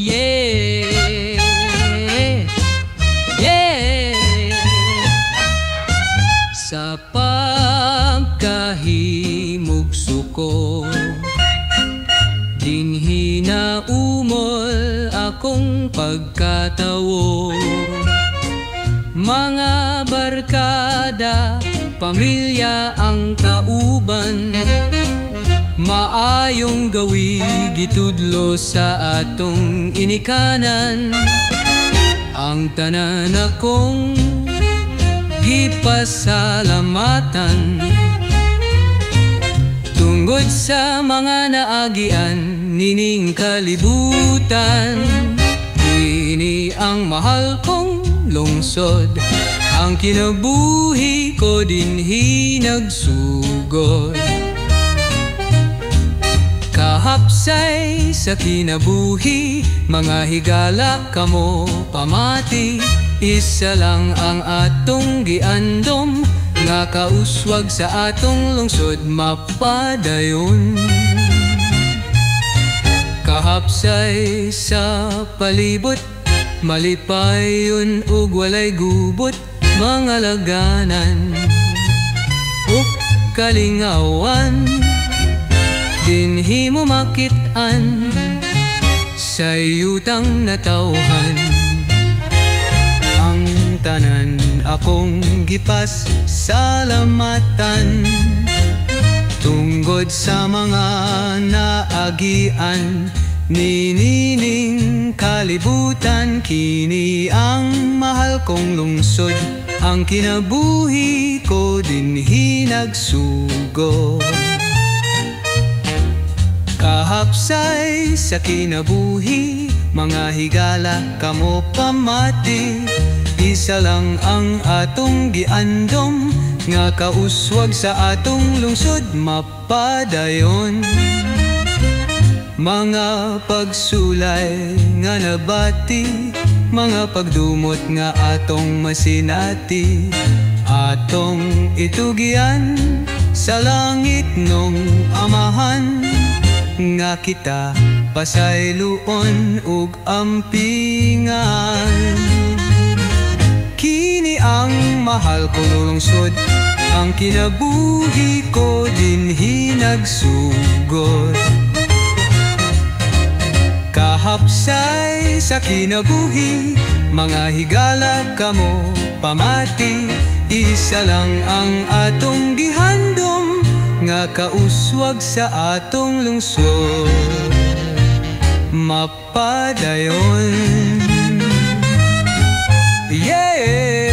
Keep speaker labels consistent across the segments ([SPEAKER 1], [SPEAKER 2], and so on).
[SPEAKER 1] Yeah. Sa pagkahimog suko, dinhi na umol akong pagkatawo. Mga barkada, pamilya ang kauban. Maayong gawi gitudlo sa atong inikanan. Ang tanan akong gipasalamatan tungod sa mga naagian nining kalibutan. Kini ang mahal kong lungsod, ang kinabuhi ko dinhi nagsugod. Kahapsay sa kinabuhi, mga higala, kamo pamati. Isa lang ang atong giandom nga kauswag sa atong lungsod mapadayon. Kahapsay sa palibot, malipayon ug walay gubot. Mga laganan ug kalingawan, dinhi mo makit-an sa yutang natawhan. Ang tanan akong gipas salamatan tungod sa mga naagian ninining kalibutan. Kini ang mahal kong lungsod, ang kinabuhi ko dinhi nagsugod. Kahapsay sa kinabuhi, mga higala, kamo pamati. Isa lang ang atong giandom nga kauswag sa atong lungsod mapadayon. Mga pagsulay nga nabati, mga pagdumot nga atong masinati, atong itugian sa langit nung amahan nga kita pasayloon ug ampingan. Kini ang mahal kong lungsod, ang kinabuhi ko dinhi nagsugod. Kahapsay sa kinabuhi, mga higala, kamo pamati. Isa lang ang atong gihandom nga kauswag sa atong lungsod mapadayon. Yeah. Yeah.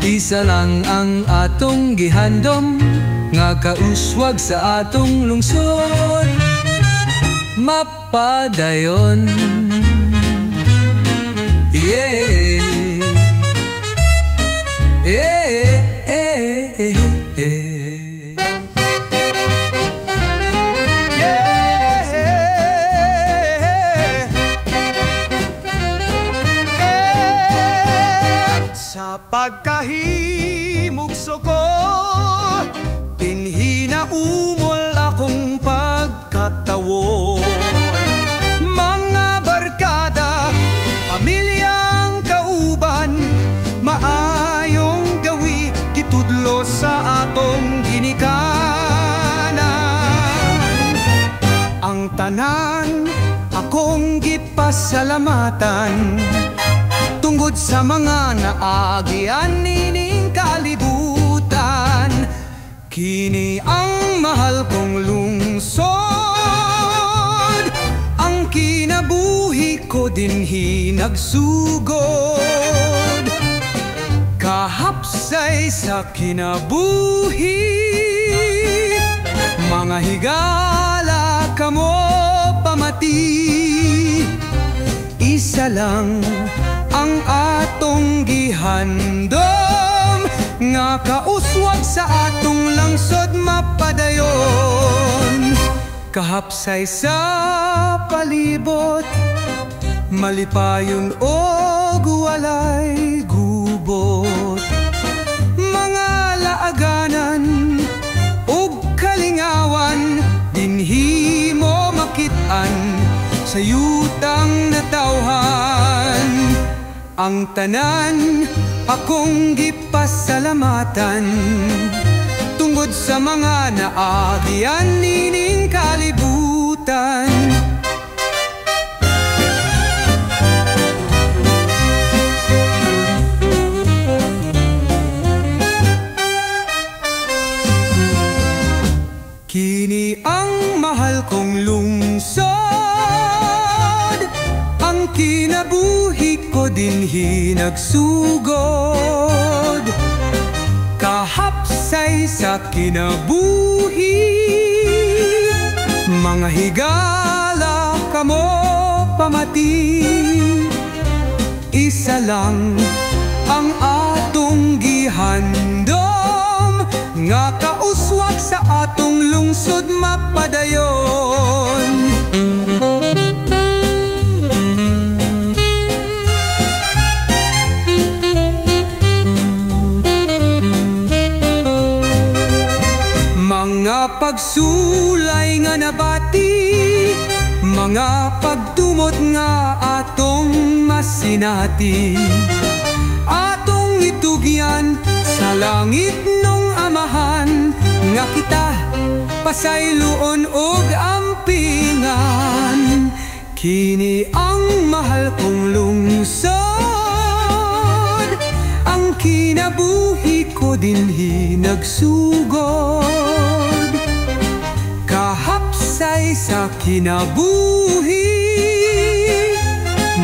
[SPEAKER 1] Isa lang ang atong gihandom nga kauswag sa atong lungsod mapadayon. Yeah.
[SPEAKER 2] Yeah. Sa pagkahimog suko, dinhi na umol akong pagkatawo. Mga barkada, pamilyang kauban, maayong gawi gitudlo sa atong ginikanan. Ang tanan akong gipasalamatan tungod sa mga naagian nining kalibutan. Kini ang mahal kong lungsod, ang kinabuhi ko dinhi nagsugod. Kahapsay sa kinabuhi, mga higala, kamo pamati. Isa lang ang atong gihandom nga kauswag sa atong lungsod mapadayon. Kahapsay sa palibot, malipayon og walay gubot. Mga laaganan ug kalingawan, dinhi mo makit-an sa yutang natawhan. Ang tanan akong gipasalamatan tungod sa mga naagian nining kalibutan. Kini ang mahal kong lungsod, ang kinabuhi ko dinhi nagsugod. Kahapsay sa kinabuhi, mga higala kamo pamati. Isa lang ang atong gihandom nga kauswag sa atong lungsod mapadayon. Mga pagsulay nga nabati, mga pagtumot nga atong masinati, atong itugyan sa langit nung Amahan nga kita pasayloon og ampingan. Kini ang mahal kong lungsod, ang kinabuhi ko dinhi nagsugod. Kahapsay sa kinabuhi,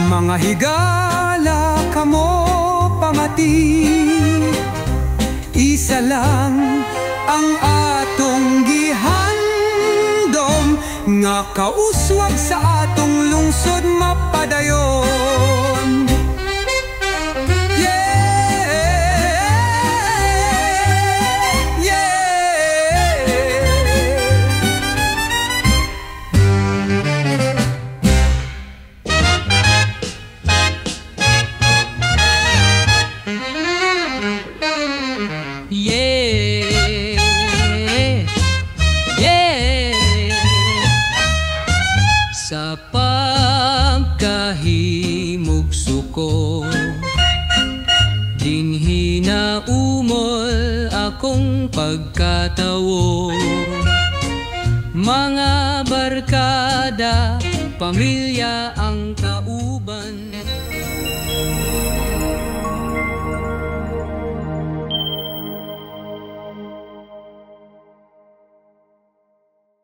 [SPEAKER 2] mga higala kamo pamati. Isa lang ang atong gihandom nga kauswag sa atong lungsod mapadayon. Yeah, yeah.
[SPEAKER 1] Yeah. Sa pagkahimog suko, dinhi na umol akong pagkatawo. Mga barkada, pamilya ang kauban.